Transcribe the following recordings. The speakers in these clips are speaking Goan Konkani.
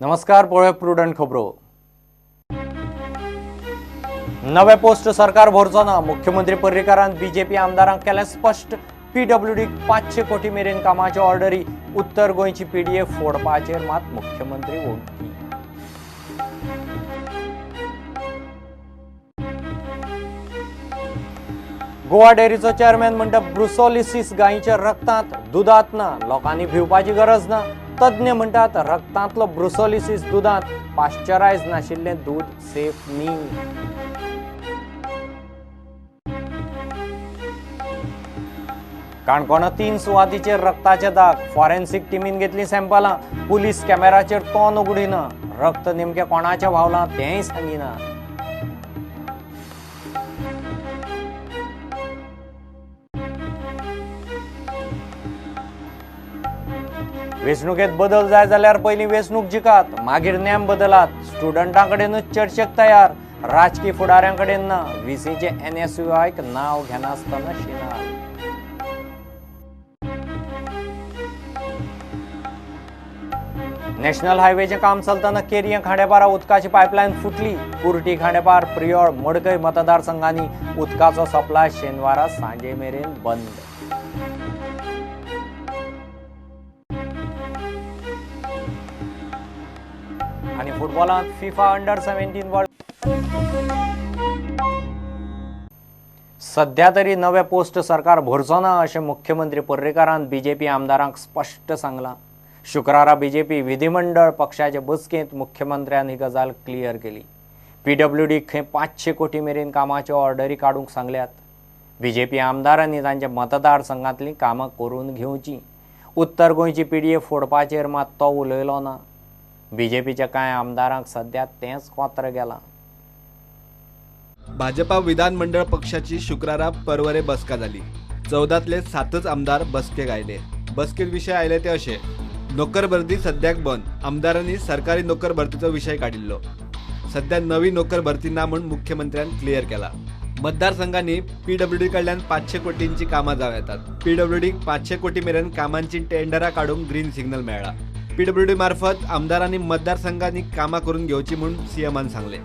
नमस्कार, पळोवया प्रुडंट खबरो. नवे पोस्ट सरकार भरचो ना, मुख्यमंत्री पर्रीकारान बीजेपी आमदारांक केलें स्पश्ट. पीडब्ल्यूडीक 500 कोटी मेरेन कामाच्यो ऑर्डरी. उत्तर गोंयची पीडीए फोडपाचेर मात मुख्यमंत्री ओगी. गोवा डेअरीचो चेअरमॅन म्हणटा ब्रुसोलिसिस गायीच्या रक्तांत, दुदांत ना, लोकांनी भिवपाची गरज ना. तज्ञ म्हणटात रक्तांतलो ब्रुसोलिसिस दुदांत, पाश्चरायज नाशिल्लें दूद सेफ न्ही. काणकोणा 3 सुवातीचेर रक्ताचे दाग, फॉरेन्सिक टिमीन घेतली सॅम्पलां. पुलीस कॅमेराचेर तोंड उगडिना, रक्त नेमकें कोणाचें व्हांवलां तेंय सांगिना. वेंचणुकेंत बदल जाय जाल्यार पयलीं वेंचणूक जिखात, मागीर नेम बदलात. स्टुडंटां कडेनूच चर्चेक तयार, राजकी फुडाऱ्यां कडेन ना. व्हीसीचें एनएसयूआयक नांव घेनासतना शिनार. नॅशनल हायवेचें काम चलतना केरयें खांडेपारा उदकाची पायपलायन फुटली. कुर्टी, खांडेपार, प्रियोळ, मडकय मतदारसंघांनी उदकाचो सप्लाय शेनवारा सांजे मेरेन बंद. आनी फुटबॉलांत फिफा अंडर 17 वर्ल्ड. सध्या तरी नवे पोस्ट सरकार भरचो ना अशें मुख्यमंत्री पर्रीकारान बीजेपी आमदारांक स्पश्ट सांगलां. शुक्रारा बीजेपी विधिमंडळ पक्षाचे बसकेंत मुख्यमंत्र्यान ही गजाल क्लियर केली. पीडब्ल्यूडी खंय 500 कोटी मेरेन कामाच्यो ऑर्डरी काडूंक सांगल्यात. बीजेपी आमदारांनी तांच्या मतदारसंघांतलीं कामां करून घेवचीं. उत्तर गोंयची पीडीए फोडपाचेर मात तो उलयलो ना. बीजेपीच्या कांय आमदारांक सध्या तेंच कोत्र गेलां. भाजपा विधानमंडळ पक्षाची शुक्रारा परवरे बसका जाली. 14तले 7 आमदार बसकेक आयले. बसकेत विशय आयले ते अशे: नोकर भरती सद्याक बंद. आमदारांनी सरकारी नोकर भरतीचो विशय काडिल्लो. सध्या नवी नोकर भरती ना म्हूण मुख्यमंत्र्यान क्लियर केला. मतदारसंघांनी पीडब्ल्यूडी कडल्यान 500 कोटींची कामां जावं येतात. पीडब्ल्यूडीक 500 कोटी मेरेन कामांची टेंडरां काडूंक ग्रीन सिग्नल मेळ्ळा. पीडब्ल्यूडी मार्फत आमदारांनी मतदारसंघांनी कामां करून घेवची म्हूण सीएमान सांगले.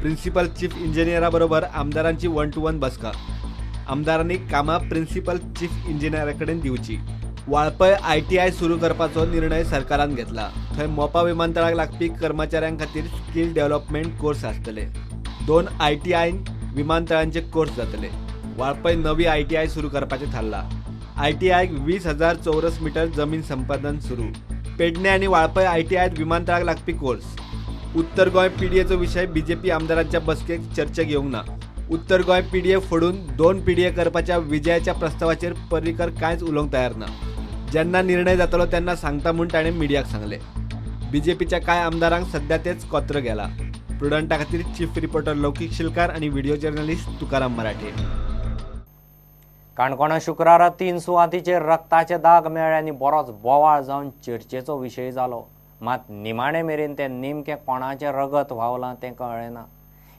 प्रिन्सिपल चीफ इंजिनियरा बरोबर आमदारांची 1 to 1 बसका. आमदारांनी कामां प्रिन्सिपल चीफ इंजिनियरा कडेन दिवची. वाळपय ITI सुरू करपाचो निर्णय सरकारान घेतला. थंय मोपा विमानतळाक लागपी कर्मचाऱ्यां खातीर स्कील डेव्हलपमेंट कोर्स आसतले. 2 ITI विमानतळांचे कोर्स जातले. वाळपय नवी ITI सुरू करपाचें थारला. ITIक 20,000 चौरस मीटर जमीन संपादन सुरू. पेडणे आनी वाळपय ITIत विमानतळाक लागपी कोर्स. उत्तर गोंय पीडीएचो विशय बीजेपी आमदारांच्या बसकेक चर्चेक येवंक ना. उत्तर गोंय पीडीए फोडून 2 पीडीए करपाच्या विजयाच्या प्रस्तावाचेर पर्रीकर कांयच उलोवंक तयार ना. जेन्ना निर्णय जातलो तेन्ना सांगता म्हूण ताणें मिडियाक सांगलें. बीजेपीच्या कांय आमदारांक सध्या तेच कोत्र गेला. प्रुडंटा खातीर चीफ रिपोर्टर लौकीक शिलकार आनी व्हिडिओ जर्नलिस्ट तुकाराम मराठे. काणकोणा शुक्रारा 3 सुवातीचेर रक्ताचे दाग मेळ्ळे आनी बरोच बोवाळ जावन चर्चेचो विशय जालो. मात निमाणे मेरेन तें नेमकें कोणाचें रगत व्हांवलां तें कळ्ळें ना.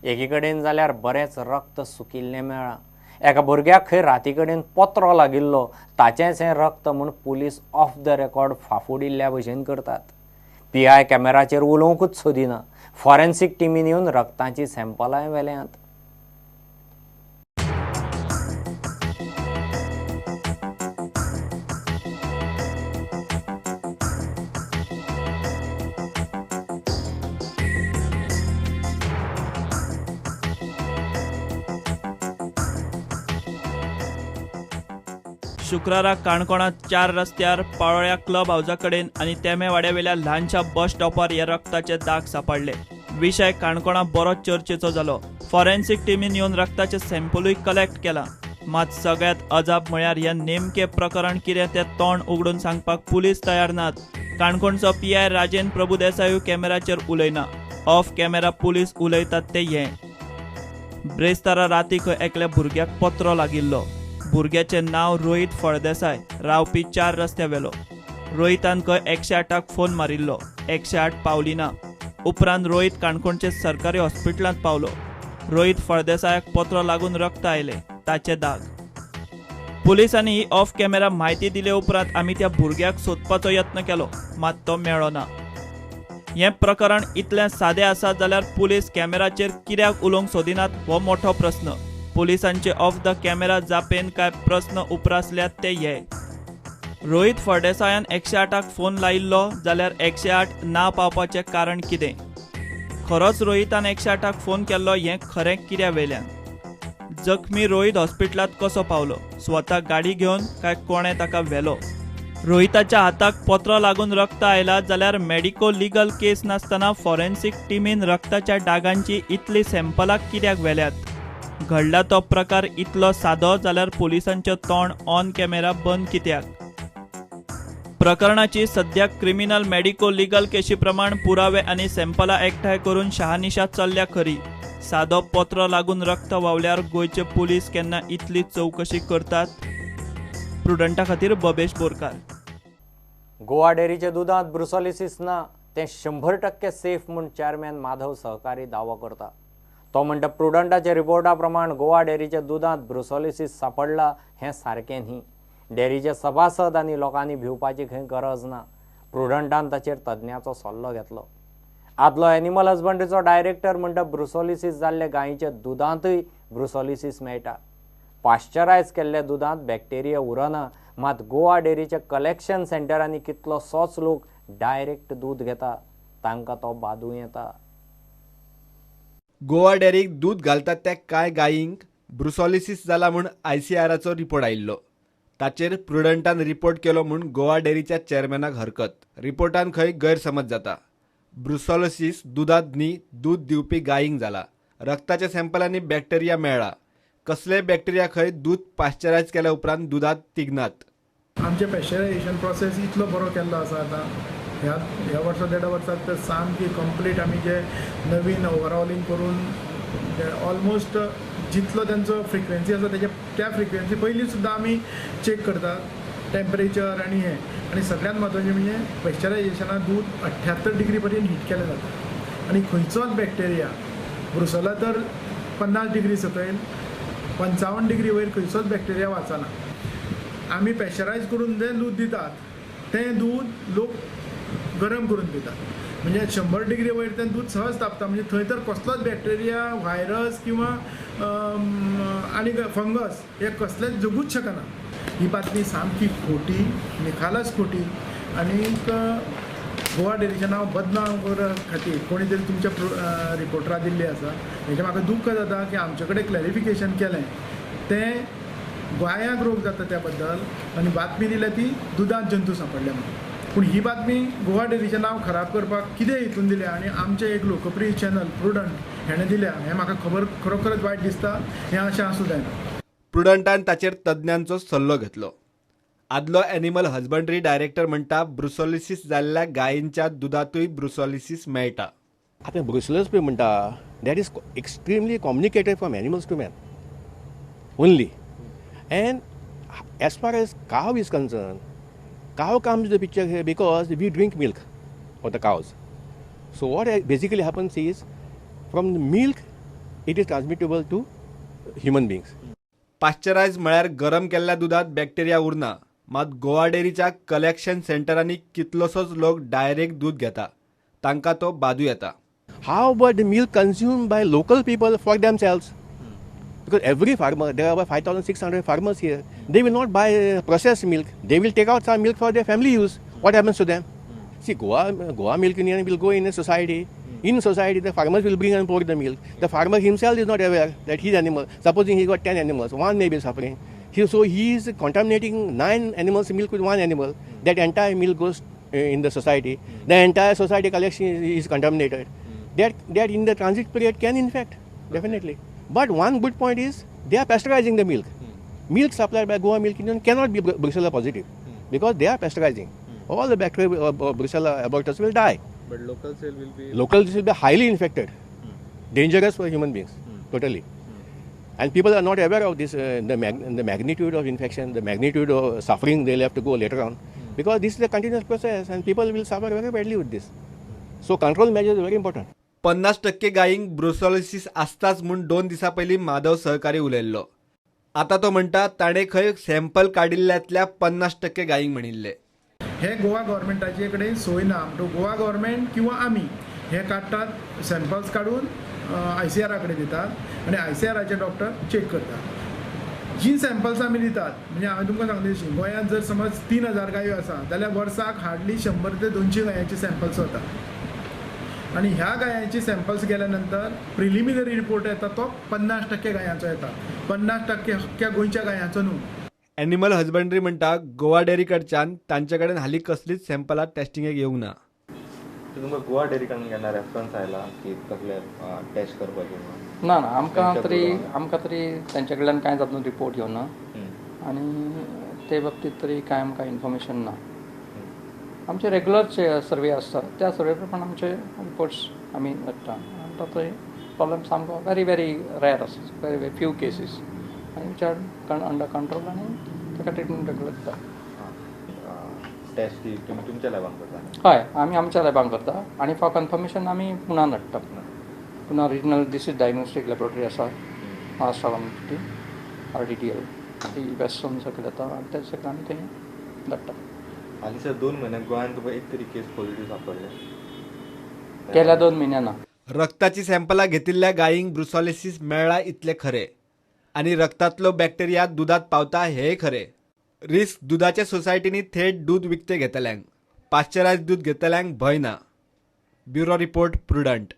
एकी कडेन जाल्यार बरेंच रक्त सुकिल्लें मेळ्ळां. एका भुरग्याक खंय राती कडेन पत्रो लागिल्लो, ताचेंच हें रक्त म्हूण पुलीस ऑफ the record फाफुडिल्ल्या भशेन करतात. पीआय कॅमेराचेर उलोवंकूच सोदिना. फॉरेन्सिक टिमीन येवन रक्ताचीं सॅम्पलांय व्हेल्यांत. शुक्रारा काणकोणांत 4 रस्त्यार पाळोळ्या क्लब हावजा कडेन आनी तेमेवाड्यावेल्या ल्हानशा बस स्टॉपार हे रक्ताचे दाग सापडले. विशय काणकोणां बरोच चर्चेचो जालो. फॉरेन्सिक टिमीन येवन रक्ताचे सॅम्पलूय कलेक्ट केला. मात सगळ्यांत अजाप म्हळ्यार हे नेमकें प्रकरण कितें तें तोंड उगडून सांगपाक पुलीस तयार नात. काणकोणचो पीआय राजेंद्र प्रभुदेसायूय कॅमेराचेर उलयना. ऑफ कॅमेरा पुलीस उलयतात ते हे. ब्रेस्तारा राती खंय एकल्या भुरग्याक पत्रो लागिल्लो. भुरग्याचें नांव रोहित फळदेसाय, रावपी 4 रस्त्या वेलो. रोहितान खंय 108 फोन मारिल्लो. 108 पावली ना. उपरांत रोहित काणकोणचे सरकारी हॉस्पिटलांत पावलो. रोहित फळदेसायाक पत्रो लागून रक्त आयलें, ताचे दाग. पुलिसांनी ही ऑफ कॅमेरा म्हायती दिले उपरांत आमी त्या भुरग्याक सोदपाचो यत्न केलो, मात तो मेळ्ळो ना. हें प्रकरण इतलें सादें आसा जाल्यार पुलीस कॅमेराचेर कित्याक उलोवंक सोदिनात हो मोठो प्रस्न. पुलिसांचे ऑफ the camera जापेन काय प्रस्न उप्रासल्यात ते हे. रोहित फळदेसायान 108 फोन लायिल्लो जाल्यार 108 ना पावपाचें कारण कितें? खरोच रोहितान 108 फोन केल्लो हें खरें कित्या वेल्यान? जखमी रोहित हॉस्पिटलांत कसो पावलो? स्वता गाडी घेवन काय कोणें ताका व्हेलो? रोहिताच्या हाताक पत्रो लागून रक्त आयला जाल्यार मेडिको लिगल केस नासतना फॉरेन्सिक टिमीन रक्ताच्या डागांची इतली सॅम्पलां कित्याक व्हेल्यात? घडला तो प्रकार इतलो सादो जाल्यार पुलिसांचें तोंड ऑन कॅमेरा बंद कित्याक? प्रकरणाची सद्या क्रिमिनल मेडिको लिगल केशी प्रमाण पुरावे आनी सॅम्पलां एकठांय करून शहानिशा चल्ल्या खरी. सादो पत्रो लागून रक्त व्हांवल्यार गोंयचे पुलीस केन्ना इतली चवकशी करतात? प्रुडंटा खातीर बबेश बोरकार. गोवा डेअरीच्या दुदांत ब्रुसोलिसिस ना, तें 100% सेफ म्हूण चेअरमॅन माधव सहकारी दावो करता. तो म्हणटा प्रुडंटाच्या रिपोर्टा प्रमाण गोवा डेअरीच्या दुदांत ब्रुसोलिसिस सापडला हें सारकें न्ही. डेअरीचे सभासद आनी लोकांनी भिवपाची खंय गरज ना. प्रुडंटान ताचेर तज्ञाचो सल्लो घेतलो. आदलो एनिमल हजबंड्रीचो डायरेक्टर म्हणटा ब्रुसोलिसिस जाल्ले गायीच्या दुदांतूय ब्रुसोलिसिस मेळटा. पाश्चरायज केल्ल्या दुदांत बॅक्टेरिया उरना, मात गोवा डेअरीच्या कलेक्शन सेंटरांनी कितलोसोच लोक डायरेक्ट दूद घेता, तांकां तो बादूं येता. गोवा डेअरीक दूद घालतात त्या कांय गायींक ब्रुसोलिसिस जाला म्हूण आयसीआराचो रिपोर्ट आयिल्लो. ताचेर प्रुडंटान रिपोर्ट केलो म्हूण गोवा डेअरीच्या चेअरमॅनाक हरकत. रिपोर्टान खंय गैरसमज जाता. ब्रुसोलिसिस दुदांत न्ही, दूद दिवपी गायींक जाला. रक्ताच्या सॅम्पलांनी बॅक्टेरिया मेळ्ळा. कसले बॅक्टेरिया खंय दूद पाश्चरायज केल्या उपरांत दुदांत तिगनात. आमचें पॅश्चरायजेशन प्रोसेस इतलो बरो केल्लो आसा आतां ह्या वर्सा देडा वर्साक तर सामकी कंप्लीट आमी जे नवीन ओवरऑलिंग करून ऑलमोस्ट जितलो तेंचो फ्रिक्वेन्सी आसा तेच्या त्या फ्रिक्वेन्सी पयलीं सुद्दां आमी चॅक करतात टेम्परेचर आनी हें. आनी सगळ्यांत म्हत्वाचें म्हणजे पॅश्चरायजेशनाक दूद 78 डिग्री पर्यंत हीट केलें जाता आनी खंयचोच बॅक्टेरिया ब्रुसोला तर 50 डिग्री सकयल 55 डिग्री वयर खंयचोच बॅक्टेरिया वाचना. आमी पॅश्चरायज करून जें दूद दितात तें दूद लोक गरम करून पितात, म्हणजे 100 डिग्री वयर तें दूद सहज तापता, म्हणजे थंय तर कसलोच बॅक्टेरिया व्हायरस किंवा आनी फंगस हे कसलेच जगूच शकना. ही बातमी सामकी खोटी, निखालस खोटी आनीक गोवा डेअरीचें नांव बदनाम करपा खातीर कोणी तरी तुमच्या रिपोर्टरा दिल्ली आसा. हेजें म्हाका दुख्ख जाता की आमचे कडेन क्लॅरिफिकेशन केलें तें गोंयांक रोग जाता त्या बद्दल आनी बातमी दिल्या ती दुदांत जंतू सांपडले म्हणून. पूण ही बातमी गोवा डेअरीचें नांव खराब करपाक कितें हितून दिल्या आनी आमचें एक लोकप्रिय चॅनल प्रुडंट हेणें दिल्या हें म्हाका खबर खरोखरच वायट दिसता. हें अशें आसूं जायना. प्रुडंटान ताचेर तज्ञांचो सल्लो घेतलो. आदलो एनिमल हजबंड्री डायरेक्टर म्हणटा ब्रुसोलिसिस जाल्ल्या गायींच्या दुदांतूय ब्रुसोलिसिस मेळटा. आतां ब्रुसोलिसिस पळय म्हणटा that is extremely communicated from animals to man only. And as far as cow is concern, cow comes to the picture here because we drink milk of the cows. So what basically happens is from the milk it is transmittable to human beings. Pasteurise म्हळ्यार गरम केल्ल्या दुदांत बॅक्टेरिया उरना, मात गोवा डेअरीच्या कलेक्शन सेंटरांनी कितलोसोच लोक डायरेक्ट दूद घेता, तांकां तो बादू येता. How about the milk consumed by local people for themselves? Because every farmer, there are about 5,600 farmers here, they will not buy processed milk. They will take out some milk for their family use. What happens to them? See, Goa Milk Union will go in a society. In society, the farmers will bring and pour the milk. The farmer himself is not aware that his animal, supposing he got 10 animals, one may be suffering. So he is contaminating 9 animals' milk with 1 animal. That entire milk goes in the society. The entire society collection is contaminated. That in the transit period can infect, definitely. But one good point is they are pasteurizing the milk. Milk supplied by Goa Milk Union cannot be Brucella positive because they are pasteurizing. All the bacteria, Brucella abortus will die. But local cell will be... Local cell will be highly infected. Dangerous for human beings, totally. And people are not aware of this, the magnitude of infection, the magnitude of suffering they will have to go later on. Because this is a continuous process and people will suffer very badly with this. So control measures are very important. 50% गायींक ब्रुसोलिसिस आसताच म्हूण 2 दिसां पयलीं माधव सहकारी उलयल्लो. आतां तो म्हणटा ताणें खंय सॅम्पल काडिल्ल्यांतल्या 50% गायींक म्हणिल्लें. हे गोवा गव्हर्मेंटाचे कडेन सोय ना. म्हणटकूच गोवा गव्हर्मेंट किंवा आमी हे काडटात, सॅम्पल्स काडून आयसीआरा कडेन दितात आनी आयसीआराचे डॉक्टर चॅक करतात. जी सॅम्पल्स आमी दितात, म्हणजे हांवें तुमकां सांगले तशी गोंयांत जर समज 3000 गायो आसा जाल्यार वर्साक हार्डली 100 ते 200 गायांचे सॅम्पल्स वता आनी ह्या गायांची सॅम्पल्स गेल्या नंतर प्रिलिमिनरी रिपोर्ट येता तो 50% गायांचो येता, 50% अख्ख्या गोंयच्या गायांचो न्हू. एनिमल हजबंड्री म्हणटा गोवा डेअरी कडच्यान तांचे कडेन हालीं कसलीच सॅम्पलां टेस्टिंगेक येवंक ना. तुमकां गोवा डेअरी कडल्यान केन्ना रेफरन्स आयला की कसले टेस्ट करपाचे? ना ना, आमकां तरी तांचे कडल्यान कांय जातून रिपोर्ट येवना आनी ते बाबतींत तरी कांय आमकां इन्फॉर्मेशन ना. आमचे रेगुलर सर्वे आसता, त्या सर्वे प्रमाण आमचे रिपोर्ट्स आमी धाडटा आनी तातूंत प्रॉब्लम सामको व्हेरी व्हेरी रेर आसा, व्हेरी व्हेरी फ्यू केसीस आनी which are under control आनी ताका ट्रिटमेंट रेगुलर दिता. टेस्ट तुमी तुमच्या लॅबान करता? हय, आमी आमच्या लॅबान करता आनी फॉर कन्फर्मेशन आमी पुण्यान धाडटा. Pune regional disease diagnostic laboratory आसा महाराष्ट्रा गव्हर्मेंट RDDL, ती वेस्ट झोन सकयल येता आनी ते सगळें आमी थंय धाडटा. हालीं सर 2 म्हयन्याक गोंयांत तुमकां एक तरी केस पॉझिटिव्ह सापडले? गेल्या 2 म्हयन्यांना. रक्ताची सॅम्पलां घेतिल्ल्या गायींक ब्रुसॉलिसीस मेळ्ळा इतलें खरें आनी रक्तांतलो बॅक्टेरिया दुदांत पावता हेंय खरें. रिस्क दुदाच्या सोसायटींनी थेट दूद विकतें घेतल्यांक, पाश्चरायज दूद घेतल्यांक भंय ना. Bureau report, Prudent.